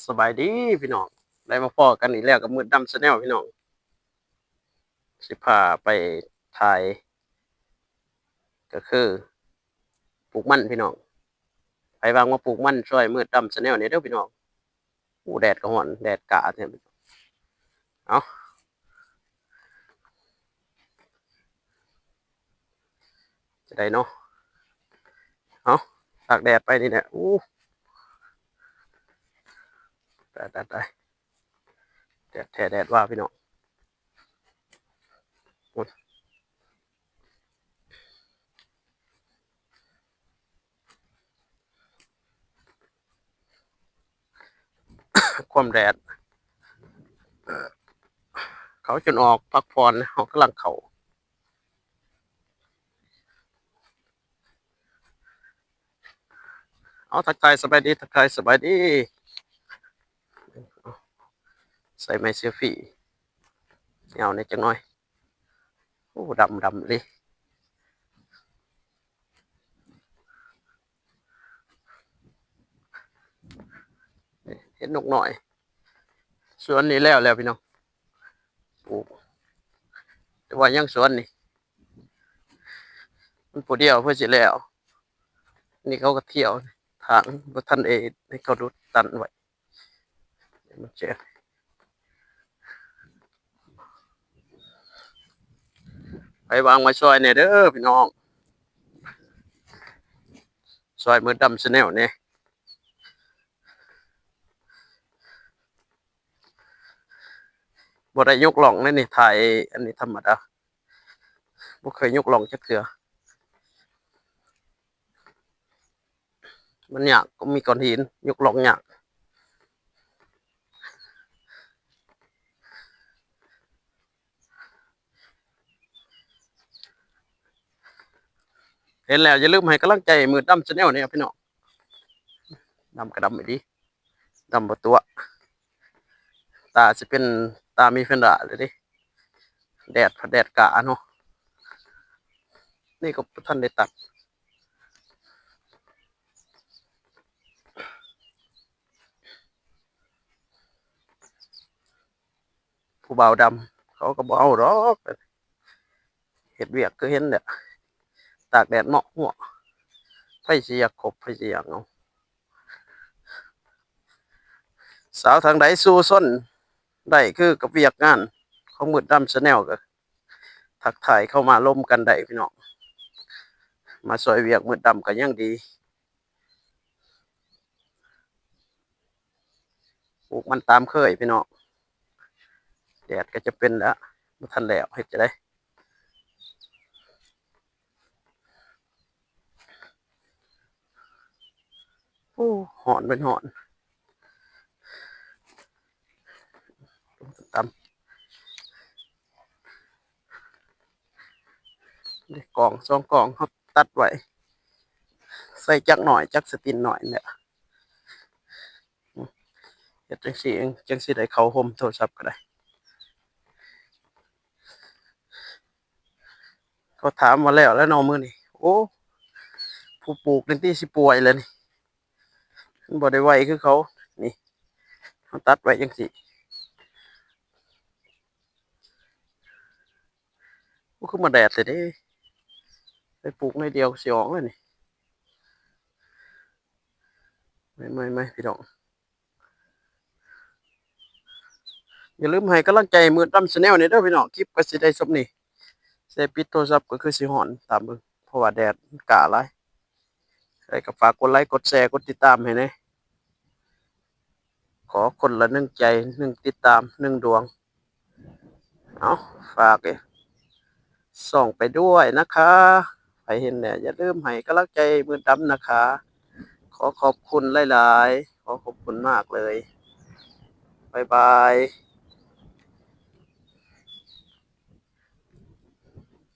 ສະບາຍດີພີ່ນ້ອງ ໄດ້ມາພໍ້ກັນອີກແລ້ວກັບມືດດຳແຊນແນວພີ່ນ້ອງ ຊິພາໄປຖ່າຍ ກໍຄືປູກມັນພີ່ນ້ອງ ໃຜວ່າງມາປູກມັນຊ່ອຍມືດດຳແຊນແນວແດ່ເດີພີ່ນ້ອງ. ໂອ້ ແດດກໍຮ້ອນ ແດດກາແທ້ ເອົາ ຈະໄດ້ເນາະ ເອົາ ຕາກແດດໄປນີ້ແຫຼະ ໂອ້ ຕາຍ ຕາຍ ຕາຍ ແດດແທ້ແດດວ່າພີ່ນ້ອງ ໂອ້ຍ ຄວາມແດດ ເຂົາຈົນອອກພັກຜ່ອນ ເຮົາກຳລັງເຂົ້າ ເອົາ ທັກທາຍສະບາຍດີ ທັກທາຍສະບາຍດີ ໃສ່ໄມ້ເຊລຟີ ຍາວແດ່ຈັກໜ້ອຍ ໂອ້ ດຳ ດຳອີ່ຫຼີ ເຫັນນົກນ້ອຍ ສວນນີ້ແລ້ວແລ້ວພີ່ນ້ອງ ປູກ ແຕ່ວ່າຍັງສວນນີ້ ມັນຜູ້ດຽວເພື່ອຊິແລ້ວ ນີ້ເຂົາກໍທ່ຽວ ທາງບໍ່ທັນໄດ້ໃຫ້ເຂົາດຸດຕັນໄວ້ ມັນເຈັບ ໃຜວ່າງມາຊ່ອຍແດ່ເດີພີ່ນ້ອງ ຊ່ອຍມືດດຳແຊນແນວແດ່ ບໍ່ໄດ້ຍົກລ່ອງເດ້ນີ້ ຖ່າຍອັນນີ້ທຳມະດາ ບໍ່ເຄີຍຍົກລ່ອງຈັກເທື່ອ ມັນຍາກ ກໍມີກ້ອນຫີນ ຍົກລ່ອງຍາກ ເຫັນແລ້ວຢ່າລືມໃຫ້ກຳລັງໃຈມືດດຳແຊນແນວແດ່ພີ່ນ້ອງ ດຳກໍດຳອີ່ຫຼີ ດຳບໍ່ຕົວະ ຕາຊິເປັນຕາມີແພນດ້າແລ້ວເດ້ ແດດ ແດດກາເນາະ ນີ້ກໍບໍ່ທັນໄດ້ຕັດ ຜູ້ບ່າວດຳ ເຂົາກໍບໍ່ເອົາດອກ ເຮັດວຽກຄືເຫັນແຫຼະ ຕາກແດດເໝາະຫົວ ໃຜຊິຢາກຄົບ ໃຜຊິຢາກເອົາ ສາວທາງໃດສູ້ຊົນໄດ້ຄືກັບວຽກງານຂອງມືດດຳແຊນແນວ ກໍທັກທາຍເຂົ້າມາລົມກັນໄດ້ພີ່ນ້ອງ ມາຊ່ອຍວຽກມືດດຳກໍຍັງດີ ປູກມັນຕາມເຄີຍພີ່ນ້ອງ ແດດກໍຈະເປັນແລ້ວ ບໍ່ທັນແລ້ວ ເຮັດຈັ່ງໃດ ໂອ້ ຮ້ອນເປັນຮ້ອນ ຕຳ ໄດ້ກອງສອງກອງ ເຮົາຕັດໄວ້ ໃສ່ຈັກໜ້ອຍ ຈັກສະຕິນໜ້ອຍນີ້ແຫຼະ ເຮັດຈັ່ງຊີ້ ຈັ່ງຊິໄດ້ເຂົ້າໂຮມໂທລະສັບກໍໄດ້ ເຂົາຖາມວ່າແລ້ວແລ້ວເນາະມື້ນີ້ ໂອ້ ຜູ້ປູກນີ້ຕິຊິປ່ວຍແລ້ວນີ້ ມັນບໍ່ໄດ້ໄວຄືເຂົາ ນີ້ ເຮົາຕັດໄວ້ຈັ່ງຊີ້ ໂອ້ ຄືມາແດດແທ້ເດ້ ໄປປູກໜ້ອຍດຽວກໍຊິອອກແລ້ວນີ້ ໄໝ່ໆໆ ພີ່ນ້ອງ ຢ່າລືມໃຫ້ກຳລັງໃຈມືດດຳແຊນແນວແດ່ເດີພີ່ນ້ອງ ຄລິບກໍຊິໄດ້ສ່ຳນີ້ ຊິໄດ້ປິດໂທລະສັບກໍຄືຊິຮ້ອນ ຕາມເບິ່ງ ເພາະວ່າແດດມັນກາຫຼາຍ ໃຜກໍຝາກກົດໄລ ກົດແຊ ກົດຕິດຕາມໃຫ້ແດ່ ຂໍຄົນລະໜຶ່ງໃຈ ໜຶ່ງຕິດຕາມ ໜຶ່ງດວງ ເອົາ ຝາກຊ່ອງໄປດ້ວຍນະຄະ ໃຜເຫັນແລ້ວຢ່າລືມໃຫ້ກຳລັງໃຈມືດດຳນະຄະ ຂໍຂອບຄຸນຫຼາຍໆ ຂໍຂອບຄຸນມາກເລີຍ ບາຍບາຍ.